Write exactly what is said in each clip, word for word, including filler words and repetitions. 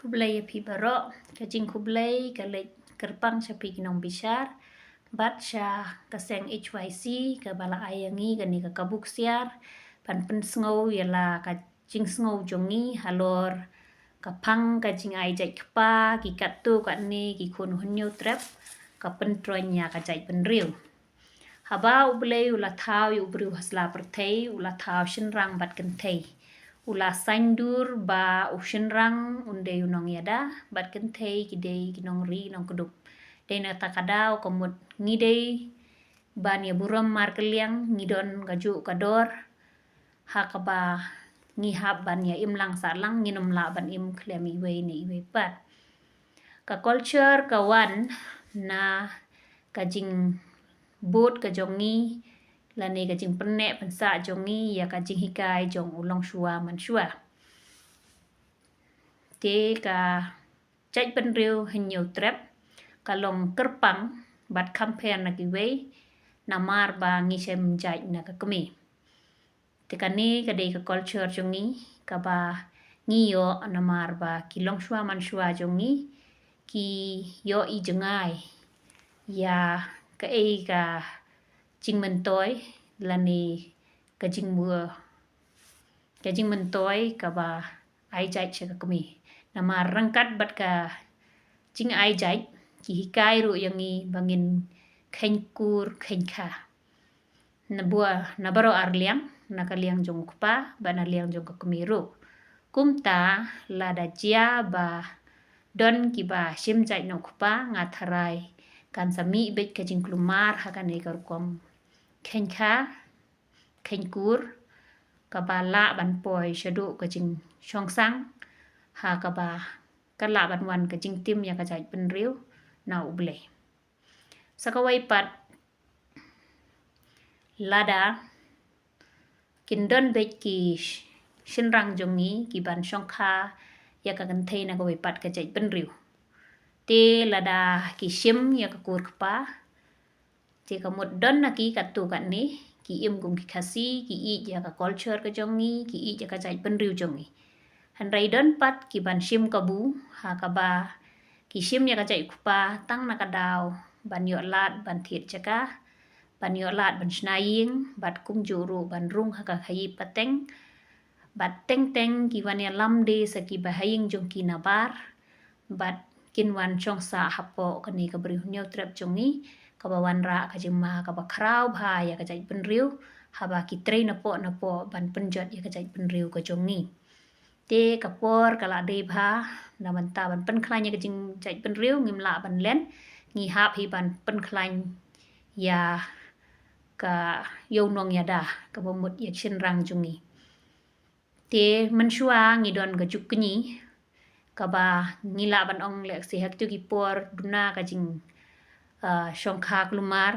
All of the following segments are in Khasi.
Khublei ïa phi baroh, ka jingkhublei ka leit kyrpang sha phi ki nongbishar bad sha ka seng H Y C kaba la ai ïa ngi kane ka kabu ksiar ban pynsngew ïa la ka jingsngew jong ngi halor ka phang ka jingai jait kpa, ki katto katne ki khun u Hynñiewtrep, ka pyntroiñ ïa ka jaitbynriew. Haba U Blei u la thaw ïa u briew ha sla pyrthei, u la thaw shynrang bad kynthei. U la saiñdur ba u shynrang un dei u nongïada bad kynthei ki dei ki nongri nongkdup. Dei na kata ka daw ka mut ngi dei ban ïa burom markylliang, ngi don kajuh ka dor ha kaba ngi hap ban ïa im lang sah lang, ngin ym lah ban im khlem iwei na iwei pat. Ka culture ka wan na ka jingbud ka jong ngi lane ka jingpynneh pynsah jong ngi ïa ka jinghikai jong u longshuwa manshuwa. Te ka jaitbynriew Hynñiewtrep ka long kyrpang bad kham pher na kiwei namar ba ngi shem jait na ka kmie. Te kane ka dei ka culture jong ngi kaba ngi ïoh namar ba ki longshuwa manshuwa jong ngi ki ïohi jngai ïa kaei ka jingmyntoi lane ka jingmyntoi kaba ai jait sha ka kmie. Namar ryngkat bad ka jingai jait ki hikai ruh ïa ngi ba ngin kheiñ kur kheiñ kha. Na baroh ar liang, na ka liang jong u kpa bad na liang jong ka kmie ruh. Kumta lada jia ba don kiba shim jait na u kpa, nga tharai kan sa mih beit ka jingkulmar ha kane ka rukom kheiñ kha kheiñ kur kaba lah ban poi shaduh ka jingshongsang ha kaba ka lah ban wan ka jingtim ïa ka jaitbynriew na U Blei. Sa kawei pat, lada kin don beit ki shynrang jong ngi ki ban shongkha ïa ka kynthei na kawei pat ka jaitbynriew, te lada ki shim ïa ka kur kpa, te ka mut don na ki katto katne ki im kum ki Khasi, ki ïeit ïa ka culture ka jong ngi, ki ïeit ïa ka jaitbynriew jong ngi. Hynrei don pat ki ban shim kabu ha kaba ki shim ïa ka jait u kpa tang na ka daw ban ïoh lad ban thied jaka, ban ïoh lad ban shna ïing bad kumjuh ruh ban rung ha ka khaïi pateng. Bad teng teng ki wan ïalam de sa ki bahaïing jong ki nabar bad kin wan shong sah hapoh kane ka bri Hynñiewtrep jong ngi kaba wanrah ka jingma kaba khraw bha ïa ka jaitbynriew haba ki trei napoh napoh ban pynjot ïa ka jaitbynriew ka jong ngi. Te ka por ka la dei bha na bynta ban pynkhlaiñ ïa ka jingjaitbynriew, ngim lah ban len, ngi hap hi ban pynkhlaiñ ïa ka ïew nongïada kaba mut ïa ki shynrang jong ngi. Te mynshuwa ngi don ka juk kñi kaba ngi lah ban ong lehse ha kito ki por duna ka jing, ah, shongkha kulmar,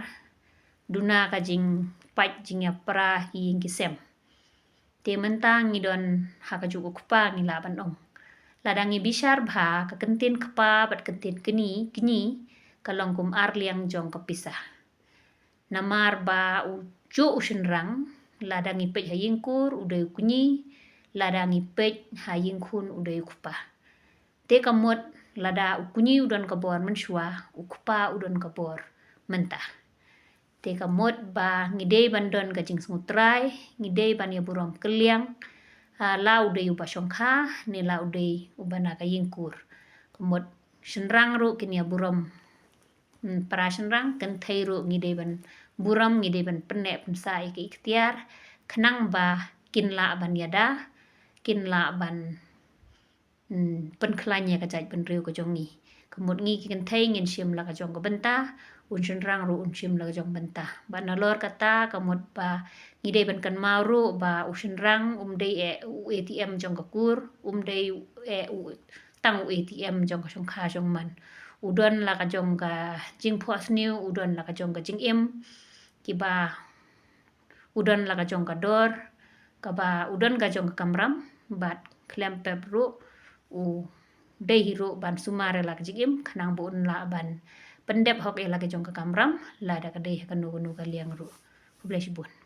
duna ka jingpait jingïapra ki ïing ki sem. Te mynta ngi don ha ka juk u kpa ngi lah ban ong. Lada ngi bishar bha ka kyntien kpa bad kyntien kñi, kñi ka long kum ar liang jong ka pisa. Namar ba u juh u shynrang, lada ngi peit ha ïing kur u dei u kñi, lada ngi peit ha ïing khun u dei u kpa. Te ka mut lada u kñi u don ka bor mynshuwa, u kpa u don ka bor mynta. Te ka mut ba ngi dei ban don ka jingsngewtrai, ngi dei ban ïa burom kylliang, ah, la u dei uba shongkha ne la u dei uba na ka ïing kur. Ka mut shynrang ruh kin ïa burom, mm, para shynrang, kynthei ruh ngi dei ban burom, ngi dei ban pynneh pynsah ïa ka iktiar khnang ba kin lah ban ïada, kin lah ban, mm, pynkhlaiñ ïa ka jaitbynriew ka jong ngi. Ka mut ngi ki kynthei ngin shim la ka jong ka bynta, un shynrang ruh un shim la ka jong ka bynta. Bad nalor kata ka mut ba ngi dei ban kynmaw ruh ba u shynrang um dei eh u A T M jong ka kur, um dei eh u tang u A T M jong ka shongkha shongman. U don la ka jong ka jingphohsniew, u don la ka jong ka jingim, kiba u don la ka jong ka dor, kaba u don ka jong ka kamram, bad khlem pep ruh u dei hi ruh ban sumar ïa la ka jingim khnang ba un lah ban pyndep hok ïa la ka jong ka kamram lada ka dei ha kano kano ka liang ruh. Khublei shibun.